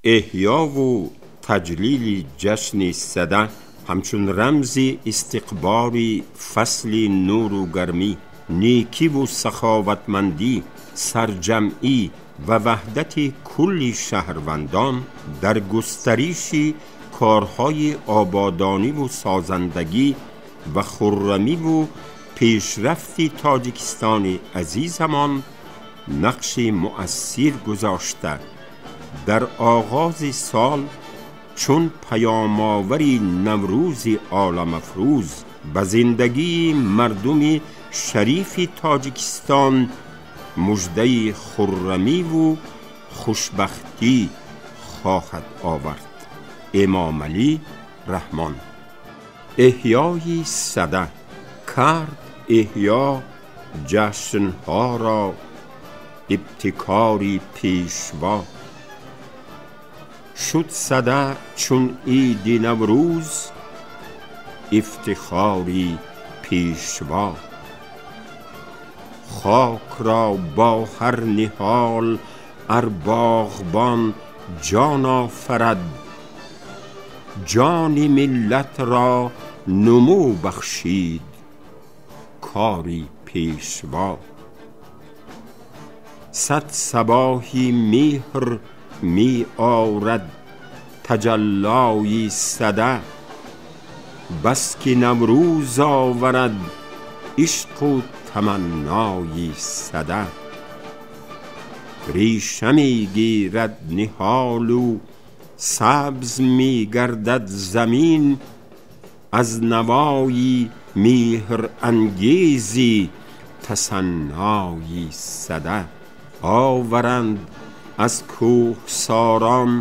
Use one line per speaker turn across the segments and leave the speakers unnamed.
Эҳёву таҷлили ҷашни Сада ҳамчун рамзи истиқболи фасли нуру гармӣ, некиву саховатмандӣ, сарҷамъӣ ва ваҳдати кулли шаҳрвандон дар густариши корҳои ободониву созандагӣ ва хуррамиву пешрафти Тоҷикистони азизамон нақши муассир гузошта, дар оғози сол чун паёмовари Наврӯзи оламафрӯз ба зиндагии мардуми шарифи Тоҷикистон муждаи хуррамиву хушбахтӣ хоҳад овард. Эмомалӣ Раҳмон. Эҳёи Сада кард эҳё ҷашнҳоро ибтикори Пешво. Шуд Сада чун иди Наврӯз ифтихори Пешво. Хокро бо ҳар ниҳол ар боғбон ҷон офарад, ҷони миллатро нумӯ бахшид кори Пешво. Сад сабоҳи меҳр меорад таҷаллои Сада, бас ки Наврӯз оварад ишқу таманнои Сада. Реша мегирад ниҳолу сабз мегардад замин, аз навои меҳрангези тасаннои Сада. Оваранд аз кӯҳсорон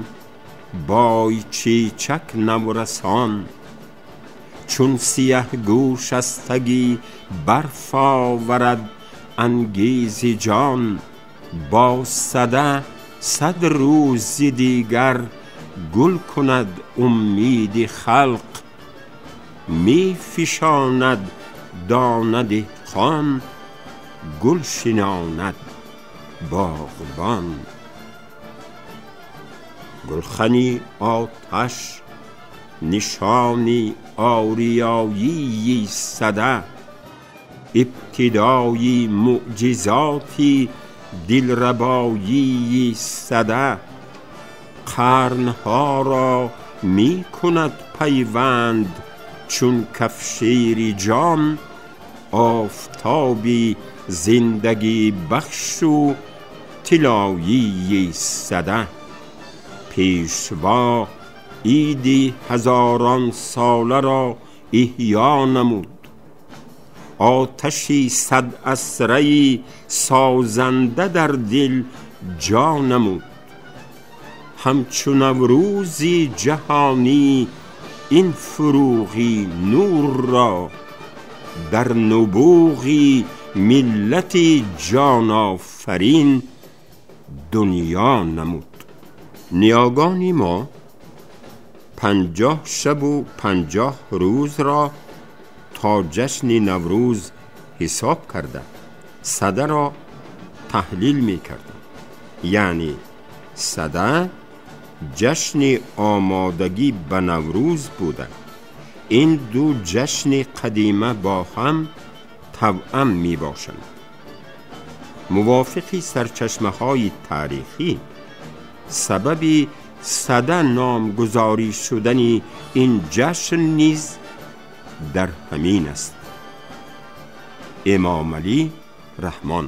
бойчечак наврасон, чун сияҳгӯш аз таги барф оварад ангези ҷон. Бо Сада сад рӯзи дигар гул кунад умеди халқ, мефишонад дона деҳқон, гул шинонад боғбон. Гулхани оташ нишони ориёии Сада, ибтидои мӯъҷизоти дилрабоии Сада. Қарнҳоро мекунад пайванд чун кафшери ҷон, офтоби зиндагибахшу тиллоии Сада. Пешво иди ҳазоронсоларо эҳё намуд, оташи садасраи созанда дар дил ҷо намуд. Ҳамчу Наврӯзи ҷаҳонӣ ин фурӯғи нурро дар нубуғи миллати ҷонофарин дунё намуд. Ниёгони мо 50 шабу 50 рӯзро то ҷашни Наврӯз ҳисоб карда, Садаро таҳлил мекарданд. Яъне Сада ҷашни омодагӣ ба Наврӯз буда. Ин ду ҷашни қадима бо ҳам тавъам мебошанд. Мувофиқи сарчашмаҳои таърихӣ, сабаби Сада номгузорӣ шудани ин ҷашн низ дар ҳамин аст. Эмомалӣ Раҳмон.